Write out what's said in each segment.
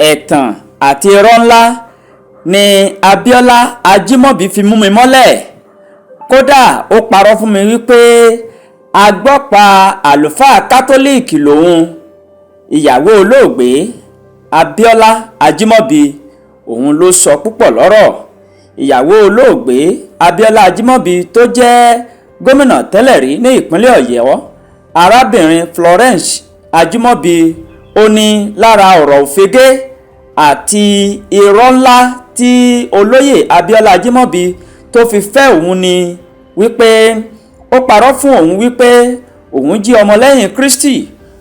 Ẹ̀tàn àti irọ́ ńlá ni Abiola Ajimobi fi mú mi mọ́lẹ̀. Kódà, ó parọ́ fún mi wípé agbọ́pa àlùfáà Kátólíìkì lòun. Ìyàwó olóògbé Abiola Ajimobi, òun ló sọ púpọ̀ lọ́rọ̀. Ìyàwó olóògbé Abiola Ajimobi tó jẹ́ gómìnà tẹ́lẹ̀ rí ní ìpínlẹ̀ Ọ̀yọ́, arábìnrin Florence Ajimobi, ó ní lára ọ̀rọ̀ òfegè àti irọ́ ńlá tí olóyè Abiola Ajimobi tó fi fẹ́ òun ni wípé ó parọ́ fún òun wípé òun jẹ́ ọmọlẹ́yìn Kristi.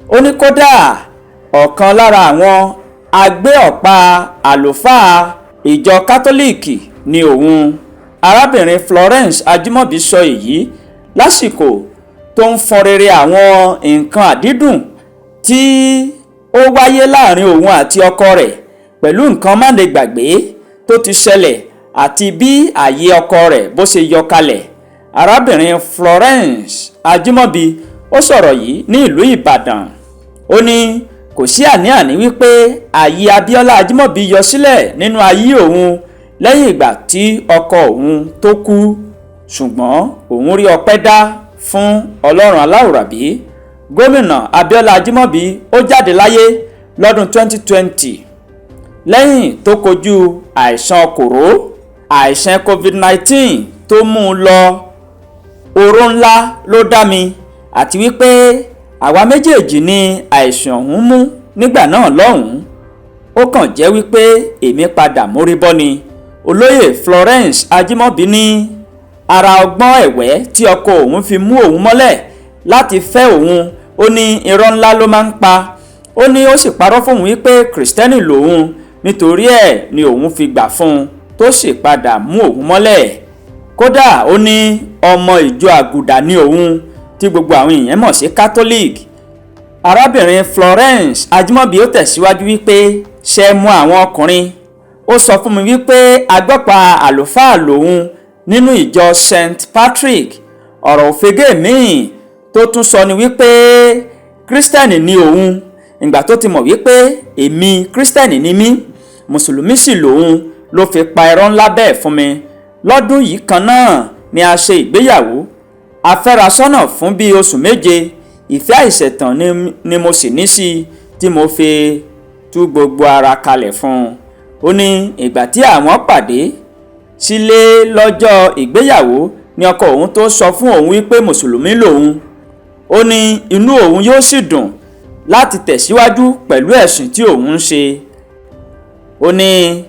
Ó ní kódà, ọ̀kan lára àwọn agbé ọ̀pá àlùfáà ìjọ Kátólíìkì ni òun. Arábìnrin Florence Ajimobi sọ èyí lásìkò tó ń fọn rere àwọn nǹkan àdídùn tí ó wáyé láàrin òun àti ọkọ rẹ̀ pẹ̀lú nǹkan mánigbàgbé tó ti ṣẹlẹ̀ àti bí ààyè ọkọ rẹ̀ bó ṣe yọ kalẹ̀. Arábìnrin Florence Ajimobi, ó sọ̀rọ̀ yìí ní ìlú Ìbàdàn. Ó ní kò sí àní-àní wípé ààyè Abiola Ajimobi yọ sílẹ̀ nínú ayé òun lẹ́yìn ìgbà tí ọkọ òun tó kú, ṣùgbọ́n òun rí ọpẹ́ dá fún Ọlọ́run aláwùrábí. Gómìnà Abiola Ajimobi, ó jáde láyé lọ́dún 2020 lẹ́yìn tó kojú àìsàn kòró, àìsàn COVID-19 tó mú un lọ. Oró ńlá ló dá mi, àti wípé àwa méjèèjì ni àìsàn ọ̀hún mú nígbà náà lọ́hùn-ún. Ó kàn jẹ́ wípé èmi padà mórí bọ́ ni. Olóyè Florence Ajimobi ní ara ọgbọ́n ẹ̀wẹ́ tí ọkọ òun fi mú òun mọ́lẹ̀ láti fẹ́ òun, ó ní irọ́ ńlá ló máa ń pa. Ó ní ó sì parọ́ fóun wípé Kìrìsìtẹ́nì lòun, nítorí ẹ̀ ni òun fi gbà fún un tó sì padà mú òun mọ́lẹ̀. Kódà, ó ní ọmọ ìjọ àgùdà ní òun tí gbogbo àwọn èèyàn mọ̀ sí Catholic. Arábìnrin Florence Ajimobi, ó tẹ̀síwájú wípé ṣe mú àwọn ọkùnrin, ó sọ fún mi wípé agbọ́pa àlùfáà lòun nínú ìjọ St Patrick. Ọ̀rọ̀ òfegè míì tó tún sọ ni wípé Kírísítẹ́nì ni òun. Ìgbà tó ti mọ̀ wípé èmi Kírísítẹ́nì ni mí, Mùsùlùmí sì lòun, ló fi pa irọ́ ńlá bẹ́ẹ̀ fún mi. Lọ́dún yìí kan náà ni a ṣe ìgbéyàwó. A fẹ́ra sọ́nà fún bíi oṣù 7. Ìfẹ́ àìṣẹ̀tàn ni mo sì ní sí i tí mo fi tú gbogbo ara kalẹ̀ fún un. Ó ní ìgbà tí àwọn pàdé sílé lọ́jọ́ ìgbéyàwó ni ọkọ òun tó sọ fún òun wípé Mùsùlùmí lòun. Ó ní inú òun yóò sì dùn láti tẹ̀síwájú pẹ̀lú ẹ̀sìn tí òun ń ṣe. Ó ní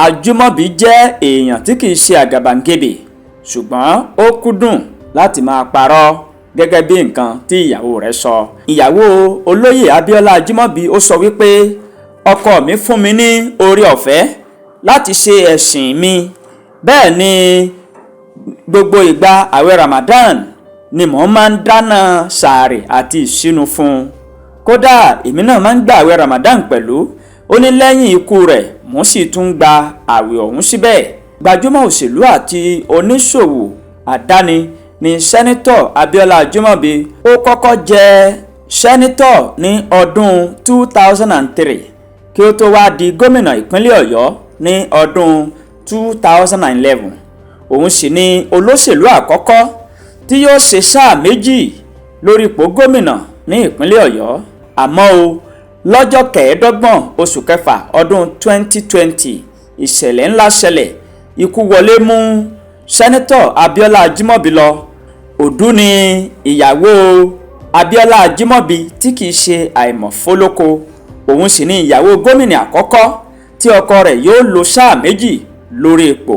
Ajímọ̀bí jẹ́ èèyàn tí kìí ṣe àgàbàgebè, ṣùgbọ́n ó kúndùn láti máa parọ́, gẹ́gẹ́ bí nǹkan tí ìyàwó rẹ̀ sọ. Ìyàwó olóyè Abíọ́lá Ajímọ̀bí, ó sọ wípé ọkọ mi fún mi ní oore ọ̀fẹ́ láti ṣe ẹ̀sìn mi. Bẹ́ẹ̀ ni gbogbo ìgbà àwẹ̀ Ramadan ni mò ń máa ń dáná sàárè àti ìṣínú fún un. Kódà, èmi náà máa ń gba àwẹ̀ Ramadan pẹ̀lú. Ó ní lẹ́yìn ikú rẹ̀, mò ń sì tún gba àwẹ̀ ọ̀hún síbẹ̀. Gbajúmọ̀ òṣèlú àti oníṣòwò àdáni ní Sẹ́nitọ̀ Abíọ́lá Ajímọ̀bí. Ó kọ́kọ́ jẹ́ sẹ́nitọ̀ ní ọdún 2003 kí ó tó wáá di gómìnà ìpínlẹ̀ Ọ̀yọ́ ní ọdún 2011. Òun sì ni olóṣèlú àkọ́kọ́ tí yóò ṣe sáà 2 lórí ipò gómìnà ní ìpínlẹ̀ Ọ̀yọ́. Àmọ́ o, lọ́jọ́ 25 oṣù kẹfà ọdún 2020, ìṣẹ̀lẹ̀ ńlá ṣẹlẹ̀. Ikú wọlé mú Sẹ́nitọ̀ Abíọ́lá Ajímọ̀bí lọ. Òdú ni ìyàwó Abíọ́lá Ajímọ̀bí tí kìí ṣe àìmọ̀fólókò. Òun sì ni ìyàwó gómìnà àkọ́kọ́ tí ọkọ rẹ̀ yóò lò sáà 2 lórí ipò.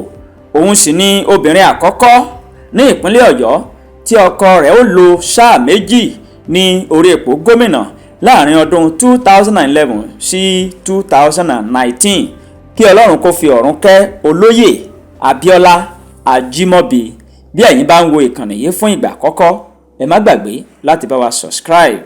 Òun sì ni obìnrin àkọ́kọ́ ní ìpínlẹ̀ Ọ̀yọ́ tí ọkọ rẹ̀ ó lò sáà 2 ní orí ipò gómìnà láàrin ọdún 2011 sí 2019. Kí Ọlọ́run kó fi ọ̀run kẹ́ olóyè Abíọ́lá Ajímọ̀bí. Bí ẹ̀yin bá ń wo ìkànnì yìí fún ìgbà àkọ́kọ́, ẹ má gbàgbé láti bá wa subscribe.